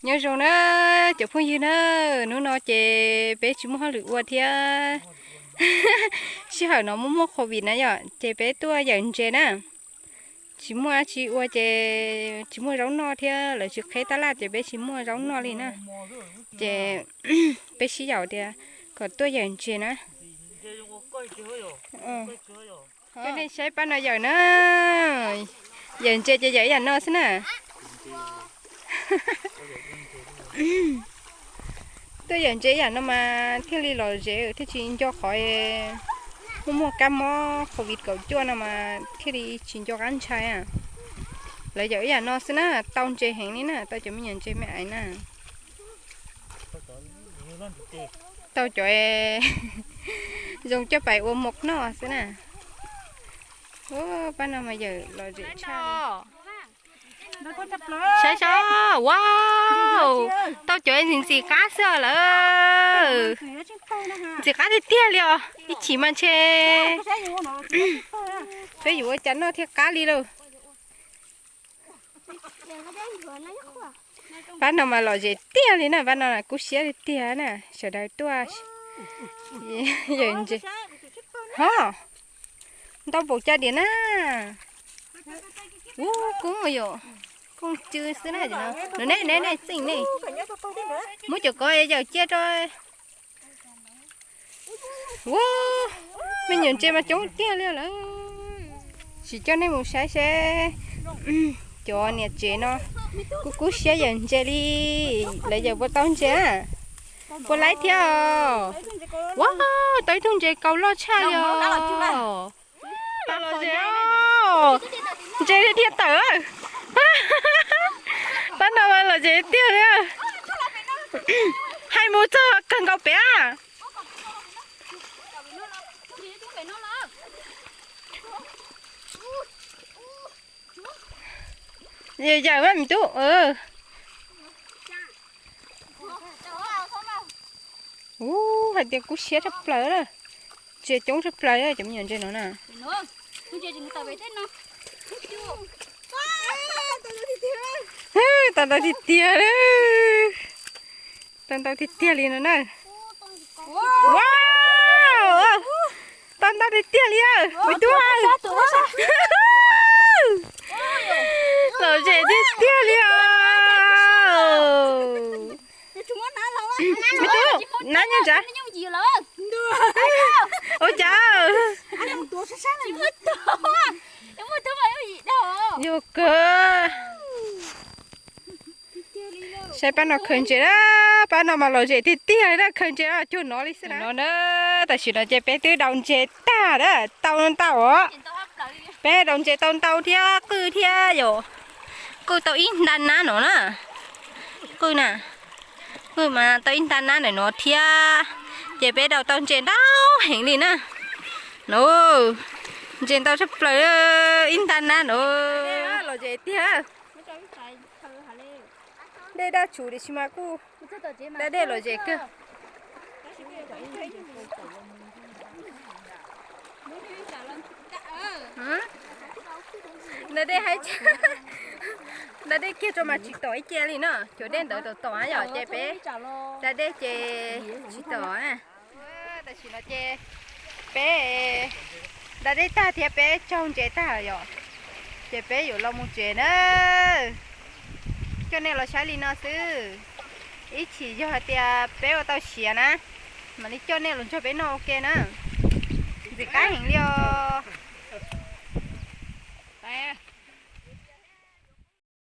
Nyob zoo na cov phooj ywg na, hnub no ces peb tsis muaj hauj lwm ua thiab. Sij hawm no muaj muaj covid na yom, ces peb tuaj yawm ntses na. Tsis muaj dab tsi ua ces tsis muaj zaub noj thiab lawv tsis qheb tab laj ces peb tsis muaj zaub noj li na. Ces peb sib yaum tias kom tuaj yawm ntses na. Coj nej saib pab no yawm na. Yawm ntses ces yawm ib yam no xwb na. Tuaj yawm ntses ib yam no mas thiaj li lom zem thiaj tsis nco qhov muaj muaj kab mob covid kaum cuaj no mas thiaj li tsis nco qab ntshai. Lawv yawm ib yam no xwb na, tau ntses heev li na, tau cov me nyuam ntses me aiv na. Tau cov zoo coj pais ua mov noj xwb na. Pab no mas yawm lom zem tshaj. Saib saib, wow, tau cov ntxim ntxim qab xwb lawm. Ntxim qab tiag tiag li os, ib chim mas ntshe peb yuav ua cas noj thiaj qab li lauj. Pab no mas lom zem tiag li na, pab no kub siab tiag tiag na, sawv daws tuaj yawm ntses. Ho, ntau npaum cas diam na. Ub, koob yom, koob cw xwb na. Ne ne ne, txij ne, muab cov ko yawm cia rau. Ub, me nyuam ntses mas coob tiag li lawm. Sim coj nej mus saib seb cov niam tsev no kub kub siab yawm ntses li. Lawv yawm puas tau ntses na? Puas laib thiab os? Ua, tau ib tug ntses kaus loj tshaj li os. Pab lom zem, ntses dhia tawm. Pab no mas lom zem tiag li. Hais mus txog kawg nkaus pem. Yawm mas me tub. Ub, hais tias kub siab tshaj plaws na. Ntses coob tshaj plaws cov me nyuam ntses no na. Tau ntau tiag tiag li. Tau ntau tiag tiag li no na. Wow, tau ntau tiag tiag li. Me tub, lom zem tiag tiag li os. Me tub, nab nyob ntsa. Ua cas? Yog kawg. Saib pab no khaws ntses na, pab no mas lom zem tiag tiag li na, khaws ntses cuag no li xwb na. No na, tam sim no ces peb twb daus ntses tag na, tau ntau os. Peb daus ntses tau ntau thiab qwj thiab yom. Qwj tau ib nta nab no na. Qwj na, qwj mas tau ib nta nab ntawm no thiab. Ces peb daus tau ntses ntau heev li na. No, ntses ntau tshaj plaws, ib nta nab no. Lom zem tiag. Dej daj tsum tiam sis mas kuj da dej lom zem kawg. Da dej haib, da dej kiag rau mas tsis tom ib ce li na, cov dej ntawd tom tom yom, ces peb da dej ces tsis tom. Tam sim no ces peb da dej tag thiab peb tsaug ntses tag yom, ces peb yuav los mus tsev na. Coj nej los saib li no xwb, ib chim yog hais tias peb ua tau siav na, mam li coj nej los nrog peb noj ua ke na. Ntxim qab heev li os.